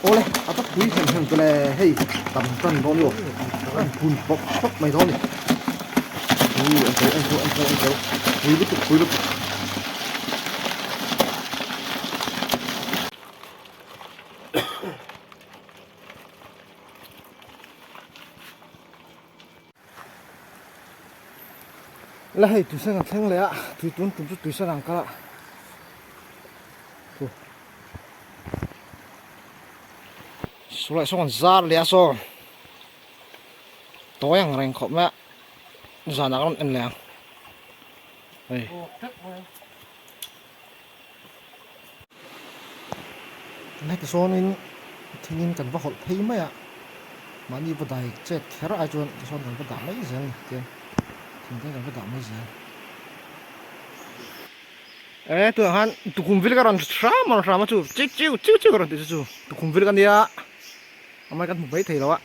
Awle a va pui hem hem tawh le hei tam tan dawn ni aw a hun pawp pawp mai dawn ni ui an ko an ko an ko an ko pui lutuk pui lutuk. La hei tuisan an thleng leh a tui tun tum chu tuisan ang kal a thu saw saw an zar leh a saw tawi ang reng khawp mai a zanah ka rawn en leh ang hei. Heti sawnin thingin kan va hawlh phei mai a, mahni va dai chet kher ai chuan tisawn kan va dah mai zel a ni tiang thing te kan va dah mai zel. E tunah khan tukhum vil ka rawn hram a rawn hram a chu chiu chiu chiu chiu ka rawn tih chu chu tukhum vil ka nia amah kan hmu mai thei lo a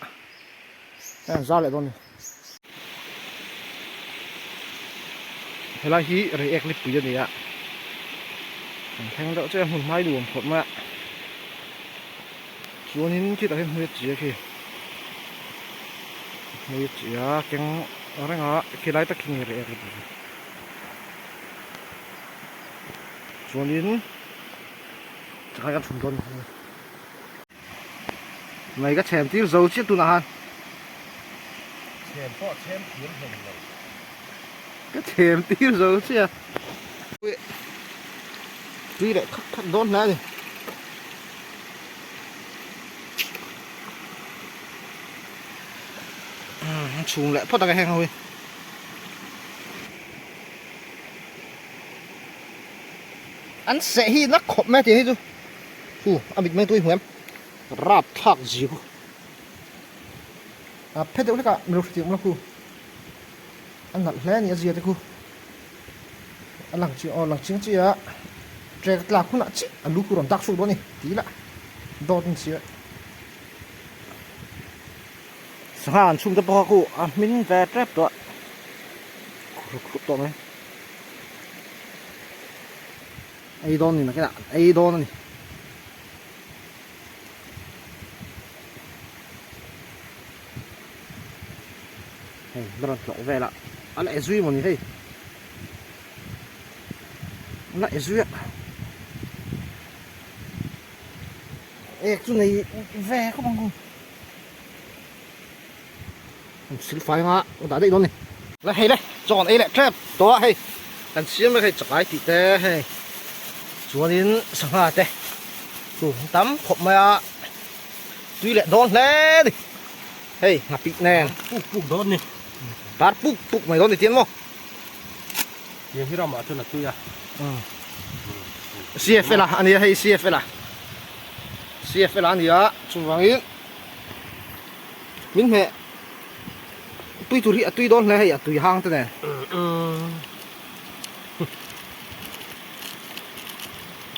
hei an zar leh dawn a ni. Helai hi reiek lipui a ni a an thleng deuh chiah a hmun hmai nuam khawp mai a chuanin khitah hian hmui a chi a khi hmui a chi a keng reng a khilai tak khi nge reiek lipui chu chuanin chakai kan chhun dawn a ni. Mai ka chhem tir zo chiah tunah khan. Chhem pawh a chhem thiam hlei lo. Ka chhem tir zo chiah. Tui leh khat khat dawn hle a ni. Chhung leh phawt ang e heng ho hi. An seh hi na khawp mai a tih hi chu. Hu a mit meng tui hmuh em rap thlak zi khu a phe deuh hlek ah milo hre tih khu a nalh hle a ni a zia te khu a lang chiang aw lang chiang chiah a trek tlak hunah chiah a lu khu rawn dak chhuak dawn a ni tih lah dawt a ni si a sangha an chhung te pawh kha khu a hmin ve tep tawh a khup khup tawh mai. Ei dawn ni nakinah an ei dawn a ni. Hei la rawn tlawh vel a, a la e zui maw ni hei. A la e zui a. Ek chu nei ve khawp ang ku. Sil fai anga ka dah daih dawn ni. La hei le chaw kan ei leh tep tawh a hei kan siam vek hei chakai tih te hei chuanin sangha te chu an tam khawp mai a tui leh dawn hle a ni hei nghapih nen puk puk dawn ni tar puk puk mai dawn ni tiang maw tiang hi ramah chuan a tui a CFL a ania hei CFL a CFL a ania chuvangin Min hmeh tui tur hi a tui dawn hle hei a tui hang te nen.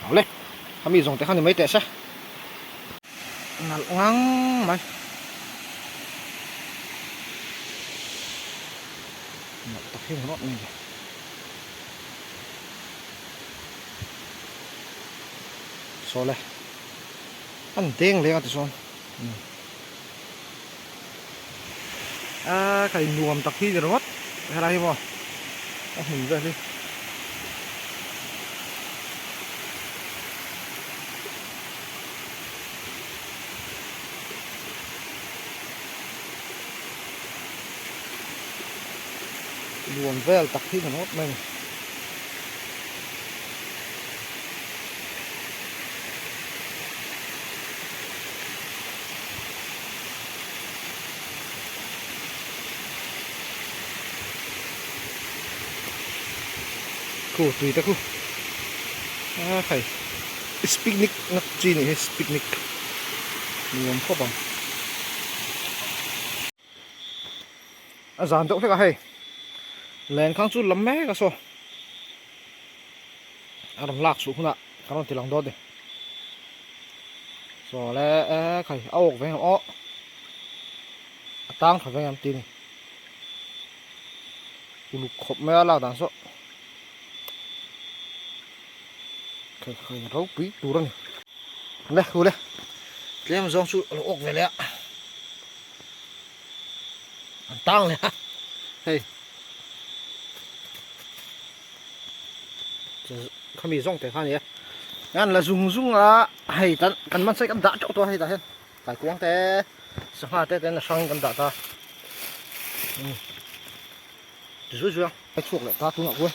Awle khami zawng te kha ni mai teh se. Nalh ngang mai. Nalh tak hi rawt mai ni. Sawle an deng leng a ti sawn. A khai nuam tak hi ni ringawt helai hi maw a hmun vel hi nuam vel tak hi ni ringawt mai a ni. Khu tui te khu a khai picnic na chi nih hi picnic nuam khawp ang a zan deuh hlek a hei lenkhang chu lam mek a saw a rawn lak chhuh hunah ka rawn ti lang dawn a ni chaw le e khai a awk veng ang aw a tang tha veng ang tih a ni uluk khawp mai a lak dan saw khai khai ropui tur a ni le hu le. Tlem zawng chu a lo awk ve leh a, an tang leh a hei khami zawng te kha a ni a, an la zung zung a hei tan kan man sai kan dah teuh tawh a hei tah hian kaikuang te sangha te ten a hrang kan dah ta umm ti zui zui a a chhuak leh ta tunah khuan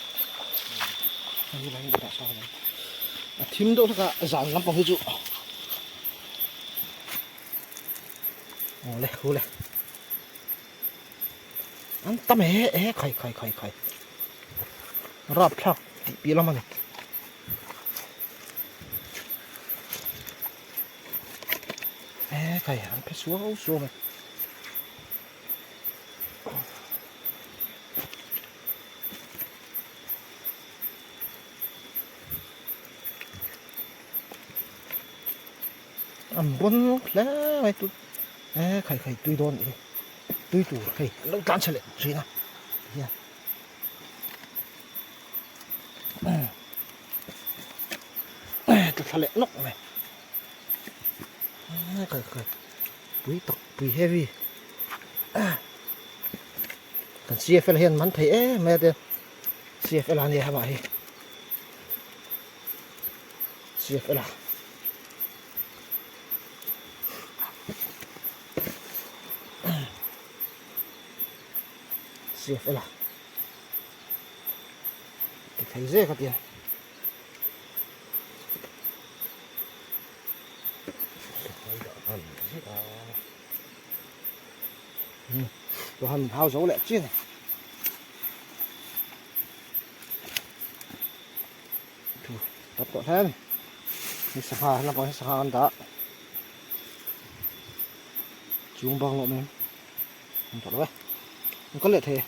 a thim deuh hlek a zan lampang hi chu awle hule an tam e e khai khai khai khai rapthlak tih piah lam a ni. E khai an phe suau suau mai. An rawn hle mai tu e khai khai tui dawn nih hi tui tur hei an lo tlan chhe leh thin a tihian tla thla leh nawk mai e khai khai pui tak pui heavy kan CFL hian man thei em mai a te CFL a nia hama hi CFL a CFL a ti thei zek a tia. Tụi mình hao dấu lẹ chi này. Tap tawh hle a ni. Hei sangha lampang hi sangha an dah. Chung bang lawm em. An tawh lo e. An kal leh thei e.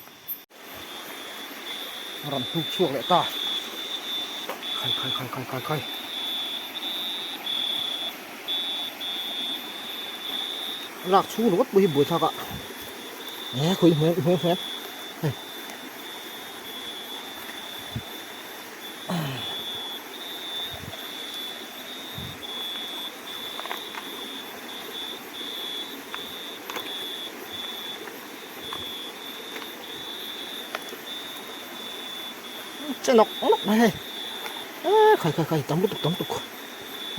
A rawn hnuk chhuak leh ta. Khai khai khai khai khai khai. Lak chhung ringawt pawh hi buaithlak a. E khawi hmel hmel hmel. Hei. Che nawk nawk mai hei e khai khai khai tam lutuk tam lutuk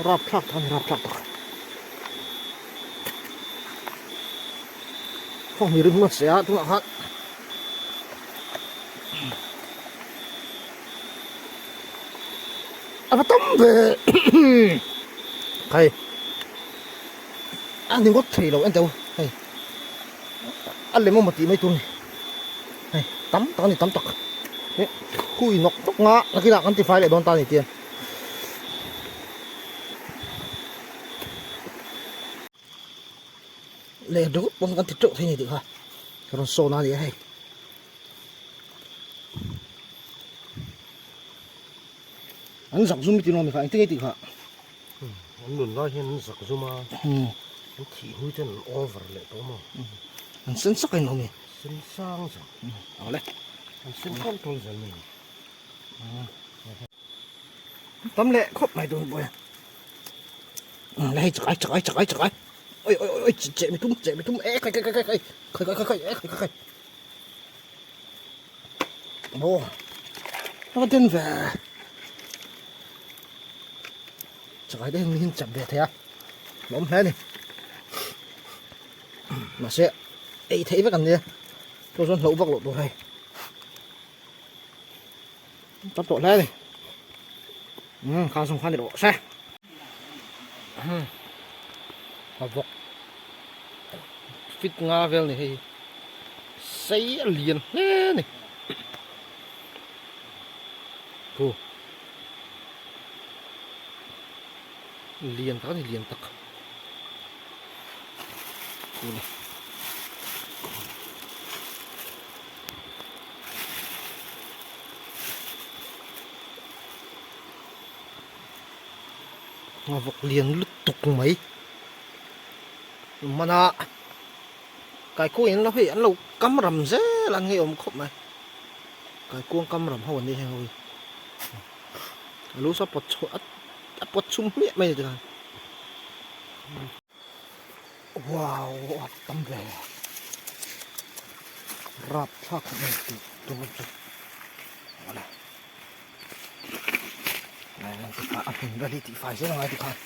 rapthlak tak a ni rapthlak tak khawng rim hmasa a tunah khan. A va tam ve hei a ni ngawt thei lo en teh u hei a lem awm a tih mai tur a ni hei tam tak a ni tam tak hui nawk nawk nga nakinah kan tifai leh dawn ta a ni tiang. Leh ringawt pawn kan ti teuh thei a ni tih kha ka rawn sawn a ni a hei. An zak zum i ti nuam kha engtin nge tih kha. An nun lai hian an zak zum a, an thih hnui chuan an over leh tawh maw. An sen sak a inawm e. Sen sang zan. Awle. An sen tawl tawl zan mai. Tam leh khawp mai dawn pawh e. Le hei chakai chakai chakai chakai. Oi oi oi oi che mi tum che mi tum e khai khai khai khai khai khai khai khai e khai khai khai. Aw a va den ve chakai te hian mi hian chap ve thei a a awm hle a ni mahse ei theih vek an nia chu chuan hlauh vak loh tur hei tam tawh hle a ni umm kha zawng kha ni rawh se umm a vawk fit nga vel ni hei hi. Sei a lian hle a ni. Thu. Lian tak a ni, lian tak. Thu le. Vawk lian lutuk mai. Mana. Kaikuang in lo hei an lo kam ram zel an ngeiawm khawp mai kaikuang kam ram ho an ni heng ho hi a lu saw pawt chhuah a pawt chhum hmiah mai a ni tikhan. Wow a tam ve rap thlak khawp mai tih tum chu awle a hmun vel hi tihfai zel angai tikhan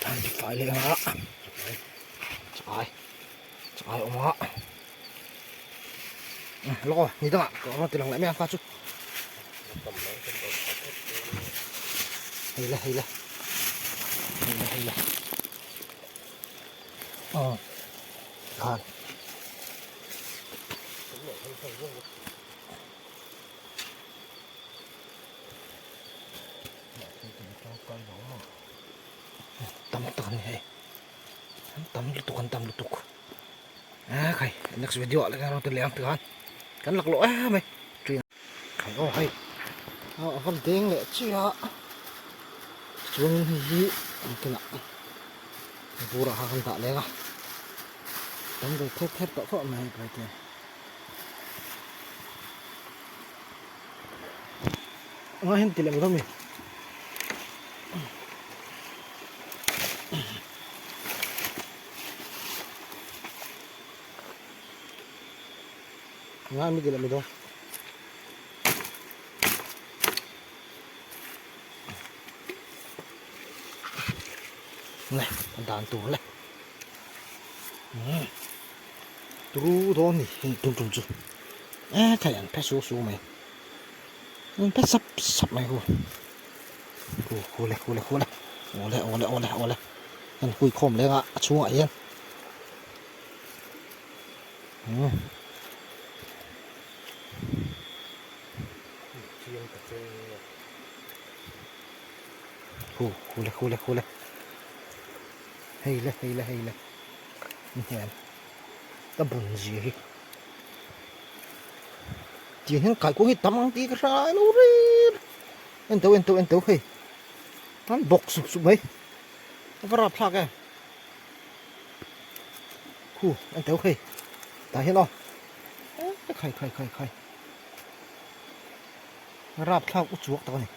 an tifai leh anga chakai chakai awm a lawk aw ni dangah ka rawn ti lang leh mai ang kha chu hei le hei le hei le hei le aw khan tam tak ani hei an tam lutuk an tam lutuk a khai next video ah leh rawn ti leh ang tikhan kan laklawh em mai khai aw hei a va deng leh chiah a chuanin hei hi an kinah bur ah khan kan dah leng a tam ve thep thep tawh khawp mai hei te. Nga hian ti leh mai mi. Nga mi ti leh mai dawn. Le dan tur le. Turu dawn ni hei tum tum chu e thei an phe su su mai an phe sap sap mai hu khu khu le khu le khu le awle awle awle awle an hui khawm leng a a chhungah hian umm. Khu khu le khu le khu le hei le hei le hei le hniam ka bun zia hi tiang hian kaikuang hi tam ang tih ka hre ngai lo rep en teuh en teuh en teuh hei an bawk sup sup mai a va rapthlak em khu en teuh hei tah hian aw khai khai khai khai rapthlak u chuak tak a ni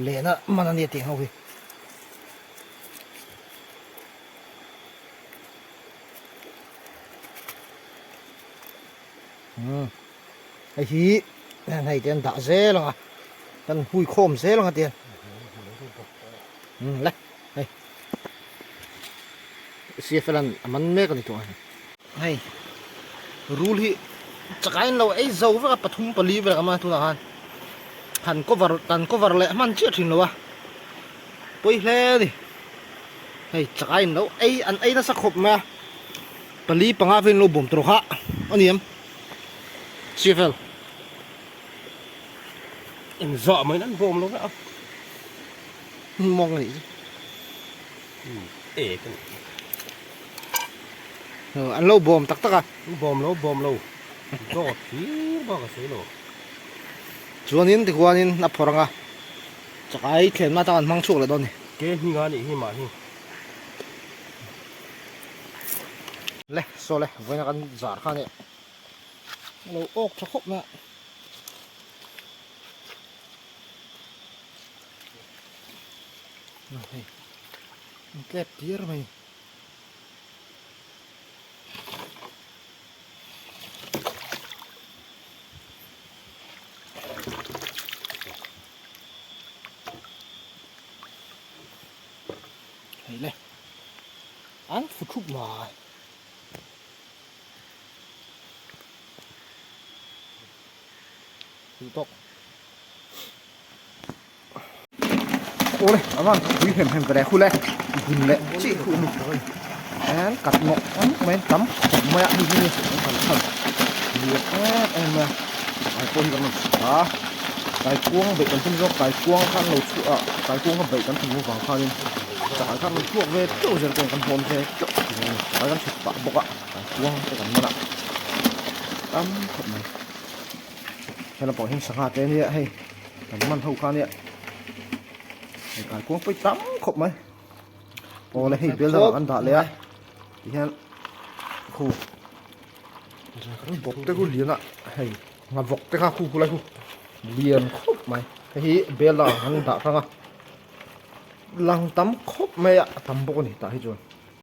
lehna man a nia tih ang ho hi. Hei hi hei te an dah zel ang a kan hui khawm zel ang a tiang le hei CFL an a man mek a ni tawh a hei rul hi chakai an lo ei zo vek a pathum pali vel ang a tunah khan han cover kan cover leh hman chiah thin lo a pawi hle a ni. Hei chakai in lo ei an ei nasa khawp mai a pali panga vel in lo bawm tur kha a ni em CFL. Engzah mai in an bawm lo vek a. Mawng a nih chu. E ka ni. An lo bawm tak tak a. Bawm lo bawm lo. Dawt hlir bak a sawi lo. Chuanin tikhuanin a phawrh ang a. Chakai thlenna atang an hmang chhuak leh dawn a ni. Ke hming a nih hi mahni. Le saw le vawiin a kan zar kha a nia. A lo awk tha khawp mai a. Hei an tlep tir mai. Hei le an fu thup mai duh tawk awle a van pui hem hem ve khu le bun leh chi khu ni an kat nawk nawk mai tam khawp mai a hei hi an kan chhan lian em em mai a ai pawh hi kan rawn chhuk a kaikuang beih kan tum zawk kaikuang kha an lo chhuah a kaikuang kha beih kan tum avang khanin chahal kha an rawn chhuak ve teuh zel te kan hawn ve teuh zel a ni chahal kan chhut pah bawk a kaikuang te kan man a tam khawp mai helai pawh hian sangha te ania hei kan man ho kha ania hei kaikuang pawh hi tam khawp mai awle hei bel dangah kan dah leh a tihian khu bawk te khu lian a hei nga vawk te kha khu khu lai khu lian khawp mai hei hi bel dangah kan dah hrang a. Lang tam khawp mai a, a tam bawk a ni tah hi chuan.